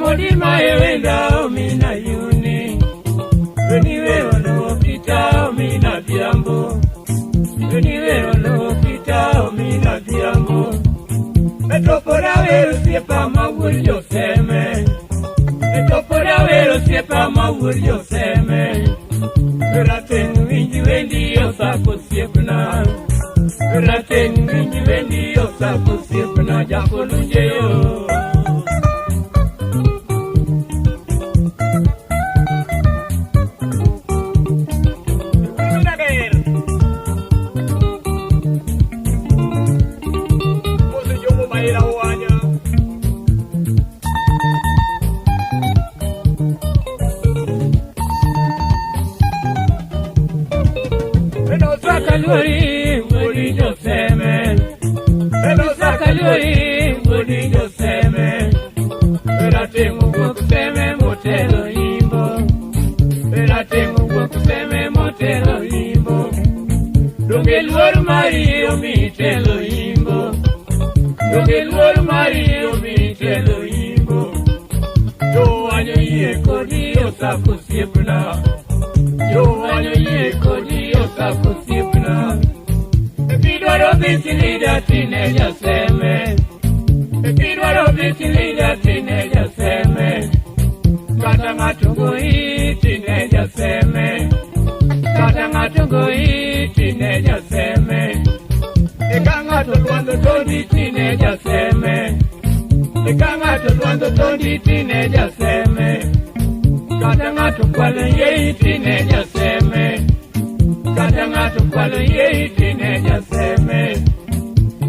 Omodima ewenda omina yuni. Eniwe olopita omina biambo. Eniwe olopita omina biambo. Etopora wero siepa mawuol joseme. Etopora wero siepa mawuol joseme. Rateng' winji wendi osako osiepna. Rateng' winji wendi osako osiepna jakolunje yo. Sakaluri, wodi joseme. Eno sakaluri, wodi joseme. Rateng' wuok seme motelo imbo. Rateng' wuok seme motelo imbo. Donge luor mari omi telo imbo. Donge luor mari omi telo imbo. Jowanyo yie kodi osako osiepna. Jowanyo yie kodi osako osiepna. Kidwaro biti lida tine jaseme. Kidwaro biti lida tine jaseme. Kata ng'ato goyi tine jaseme. Kata ng'ato goyi tine jaseme. Eka ng'ato lwando tondi tine jaseme. Eka ng'ato lwando tondi tine jaseme. Kata ng'ato kwalo yei tine jaseme. Kata ng'ato kwalo yei tine jaseme.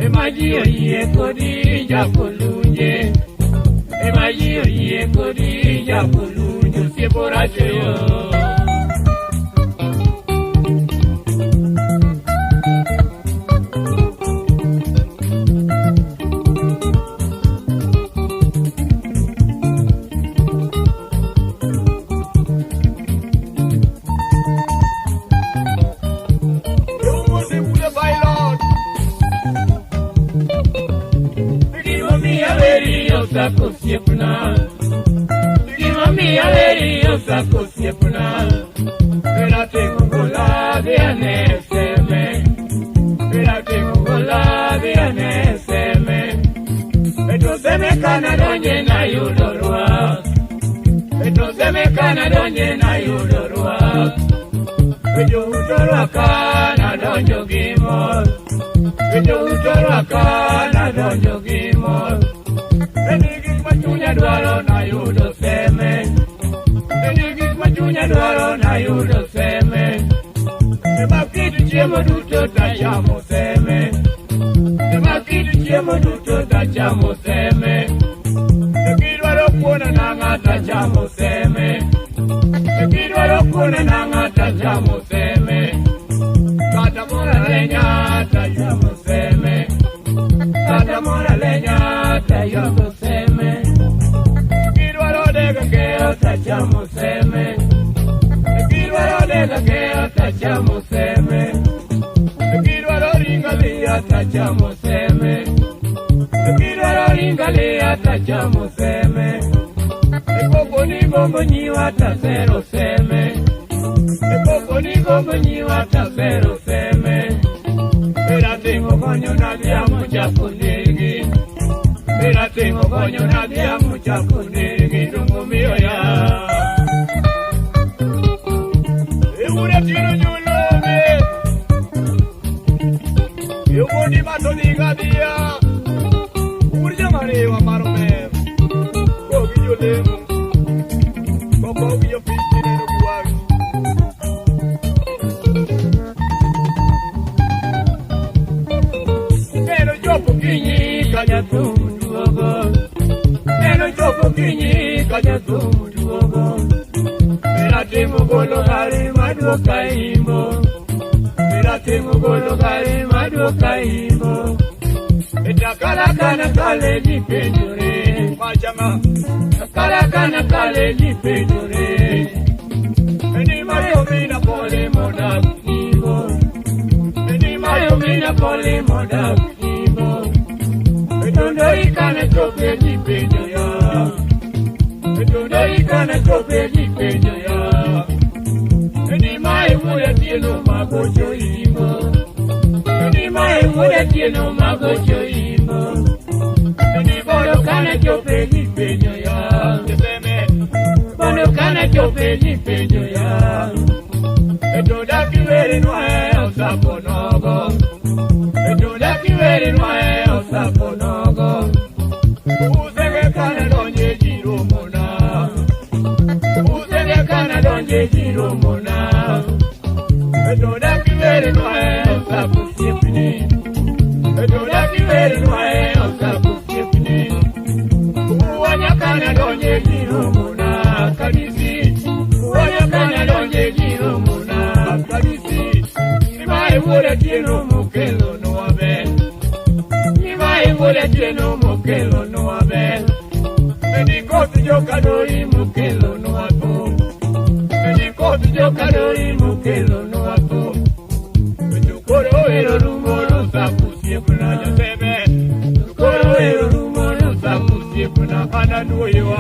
Ema ji oyie kodi jakolunje. Ema ji oyie kodi jakolunje osiepo racho yo. Osako osiepna. Gimomiyo aweri osako osiepna. Rateng' gola dhi ane seme. Rateng' gola dhi ane seme. To seme kana donje nayudo rwak. To seme kana donje nayudo rwak. Jouto rwaka nadonjo gi mor. Jouto rwaka nadonjo gi mor. Eni gik ma chunya dwaro nayudo seme. Eni gik ma chunya dwaro nayudo seme. Ema kit chiemo duto tachamo seme. Ema kit chiemo duto tachamo seme. Kidwaro kuona nang'a tachamo seme. Kidwaro kuona nang'a tachamo seme. Kata mora lenya tachamo seme. Kata mora lenya tachamo seme. Kidwaro dega keo tachamo seme. Kidwaro dega keo tachamo seme. Kidwaro ringa lia tachamo seme. Kidwaro ringa lia tachamo seme. Ekoko ni gombo nyiwa tasero seme. Ekoko ni gombo nyiwa tasero seme. Rateng' okonyo nadhiamo chako negi. Rateng' okonyo nadhiamo chako negi. Dongo miyo ya. Eure tiro nyulome. Eugoni matodhiga dhiya. Urja marewa marome. Kogi jolemo. Kokogi jopiny tineno gi wang'i. Neno chopo kinyi ka jathum duogo. Neno chopo kinyi ka jathum duogo. Rateng' golo gari maduoka imbo. Rateng' golo gari maduoka imbo. Etakalakana kale ji penjore. Machang'a. Takalakana kale ji penjore. Eni mayo mina pole modak imbo. Eni mayo mina pole modak imbo. Etondori kana chope ji penjo ya. Ndoi kana chope gipenjo ya. Ni mae wuoda tieno magocho imo. Ni mae wuoda tieno magocho imo. Ni bondo kana chope gipenjo ya. Bondo kana chope gipenjo ya. Eto daki weri nwae osapo nogo. Eto daki weri nwae osapo nogo. Usege kana donje jiro mona. Usege kana donje jiro mona. Eto daki weri nwae osapo siepini. Eto daki weri nwae osapo siepini. Uwanya kana donje jiro mona kanisi. Uwanya kana donje jiro mona. Ni mae wuoda tieno mokelo nwabe. Ni mae wuoda tieno mokelo nwabe. Ni koth jokadori mokelo nwatho. Ni koth jokadori mokelo nwatho. Koro ero rumo lusaku siepna jaseme. Koro ero rumo lusaku siepna ananuoyewa.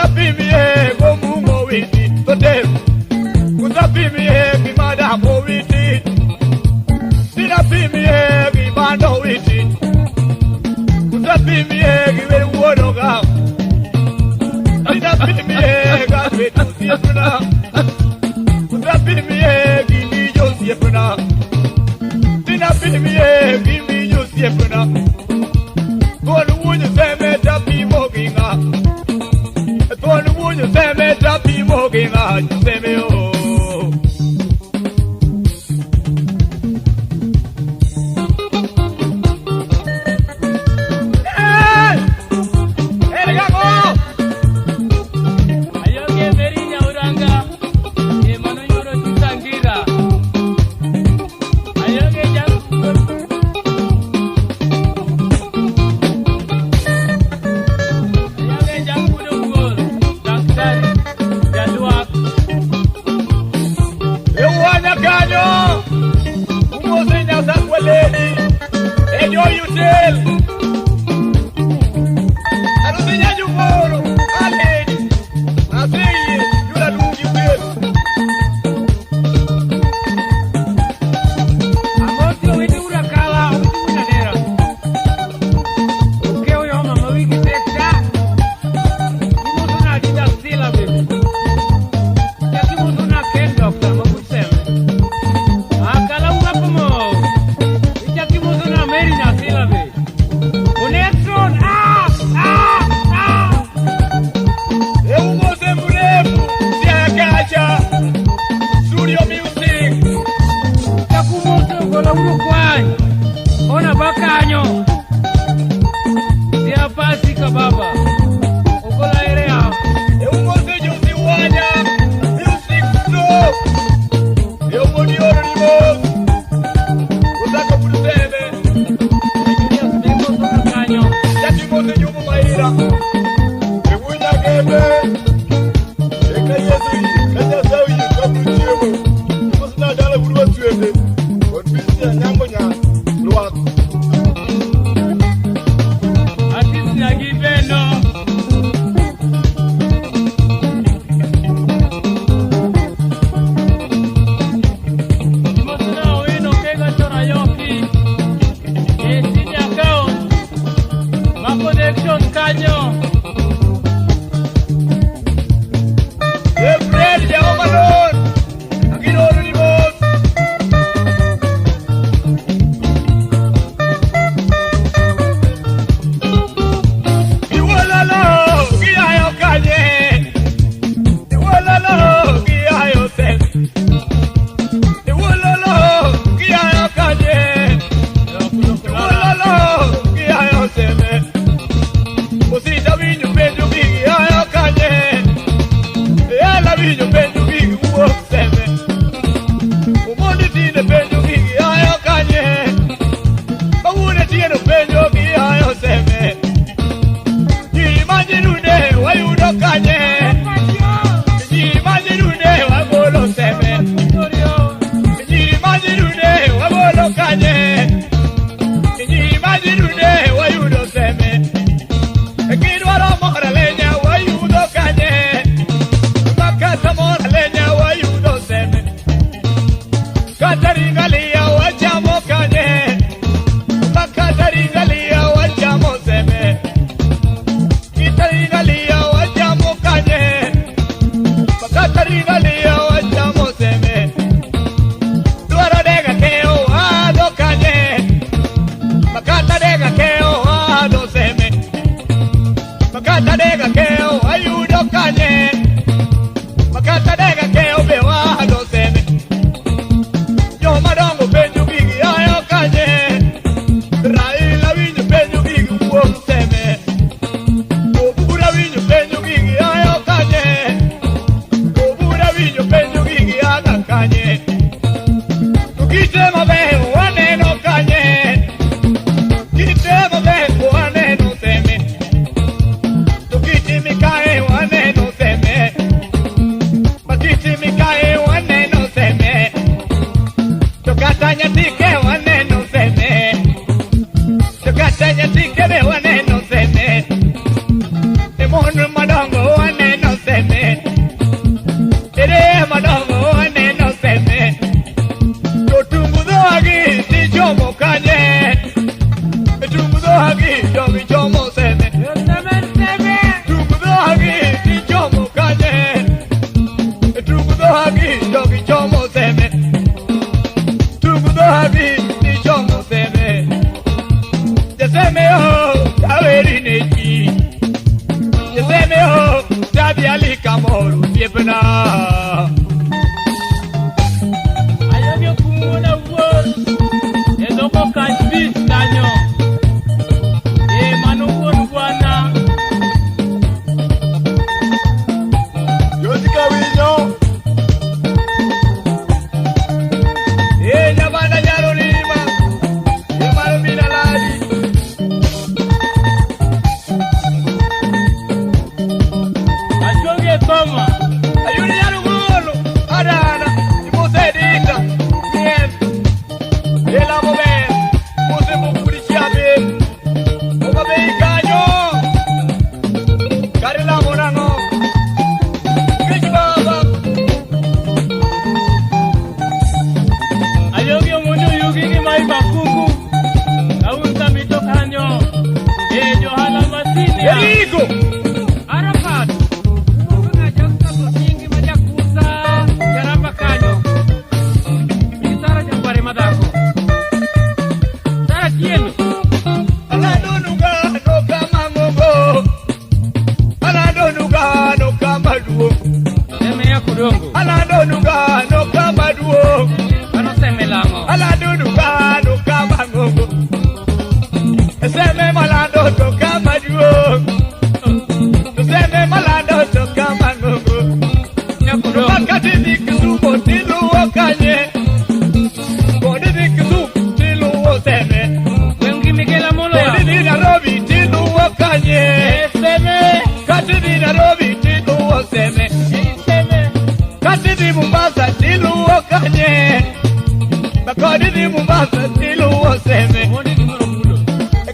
Tinapimie gomungo witi totem. Kutapimie kimada witi. Tinapimie kibando witi. Kutapimie kiberuonoga. Tinapimie gabetu siepna. Kutapimie kimijo siepna. Tinapimie kimijo siepna. Tonu wunyo seme tapimo ginga. Tonu wunyo seme tapimo ginga. Seme o. kamor osiepna. Ayoge kumwona wuor e dhoko kachbich kanyo. E mano wuon bwana. Josika winyo. E nyabanda nyalo lima. E mano mina ladi. Achoge Thoma. Ayuni nyalo golo. Adana. Imose dita. Mien. Ela mobe. Mose mokuri chiabe. Obabe kanyo. Karela monano. Kiji baba. Ayoge omonjo yugi gi mai makungu. Kaunta mito kanyo. E Johala Masinia. Eriko. Arafat. Wuogo Joseph Otingi ma jakusa jaramba kanyo. Gi Sara jakware madhako. Sara Tieno. Aladonuga no kama ngogo. Aladonuga no kama duo. Seme ya kudongo. Aladonuga no kama duo. Mano seme lang'o. Aladonuga no kama ngogo. Seme malando to kama duo. Seme malando to kama ngogo. Ya kudongo. Wakati dhi Kisumu tiluwo kanye. Kodi dhi Kisumu tiluwo seme. Gweng' gi Miguel Amolo ya. Kodi dhi Nairobi tiluwo kanye. E seme. Kati dhi Nairobi tiluwo seme. E seme. Kati dhi Mombasa tiluwo kanye. Kodi dhi Mombasa tiluwo seme. Mondi gimoro mulo.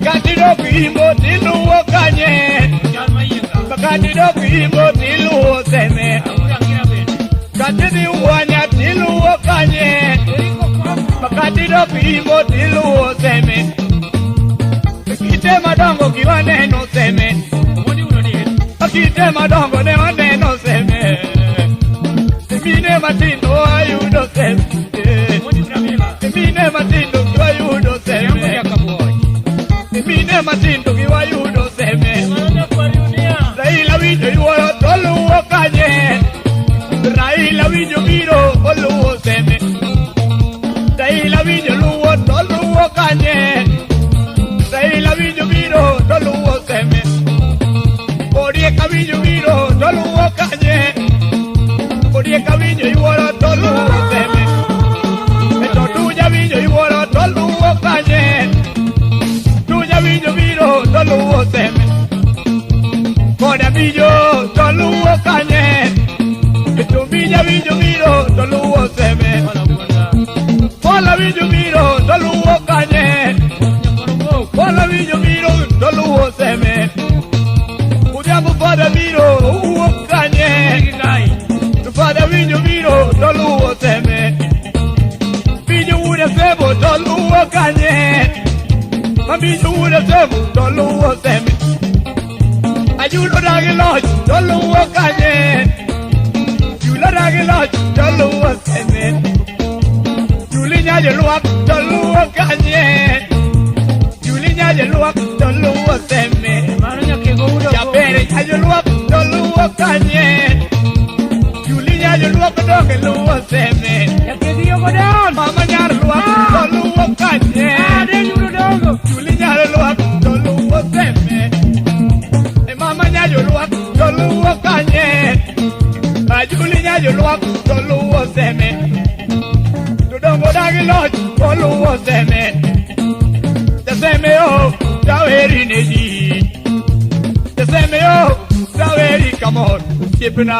Kati dok Imbo tiluwo kanye. Chal mayienga. Kati dok Imbo tiluwo seme. Angura ngira bende. Kati dhi Ugwanya tiluwo kanye. Eriko Komo. Kati dok Imbo tiluwo seme. Kite madongo gi waneno seme. Mondi uno dier. Kite madongo ne waneno seme. Mine matindo ayudo seme. Mondi uno mima. Mine matindo gi wayudo Yango seme. jakabuoch. Mine matindo gi wayudo seme. Mano nyakwar Yunia. Raila winjo yuoro to luwo kanye. Raila winjo biro oluwo seme. Raila winjo luwo to luwo kanye. Raila winjo biro to luwo seme. Orieka winjo biro to luwo kanye. Orieka winjo yuoro to luwo seme. To Tuja winjo yuoro to luwo kanye. Tuja winjo biro to luwo seme. Koda winjo to luwo kanye. To Mbija winjo biro to luwo seme. Wala wuonda. Pola winjo biro to luwo kanye. Nyakwar Omok. Pola winjo biro to luwo seme. Odhiambo fada biro owuok kanye. Gi gai. To fada winjo biro to luwo seme. Winjo wuod semo to luwo kanye. Mabinjo wuod semo to luwo seme. Ajulo dagi loch to luwo kanye. Julo dagi loch to luwo seme. Juli nyaje luak to luwo kanye. Juli nyaje luak to luwo seme. Mano nyakego udo. Jabere nyaje luak to luwo kanye. Juli nyaje luak donge luwo seme. Nyakegi yogo don. Mama nyar luak to luwo kanye. Ade yudo dongo. Juli nyar luak to luwo seme. E mama nyajo luak to luwo kanye. Ajuli nyajo luak to luwo seme. To dongo dagi loch to luwo seme. Jaseme o jaweri ne ji. Jaseme o jaweri kamor osiepna.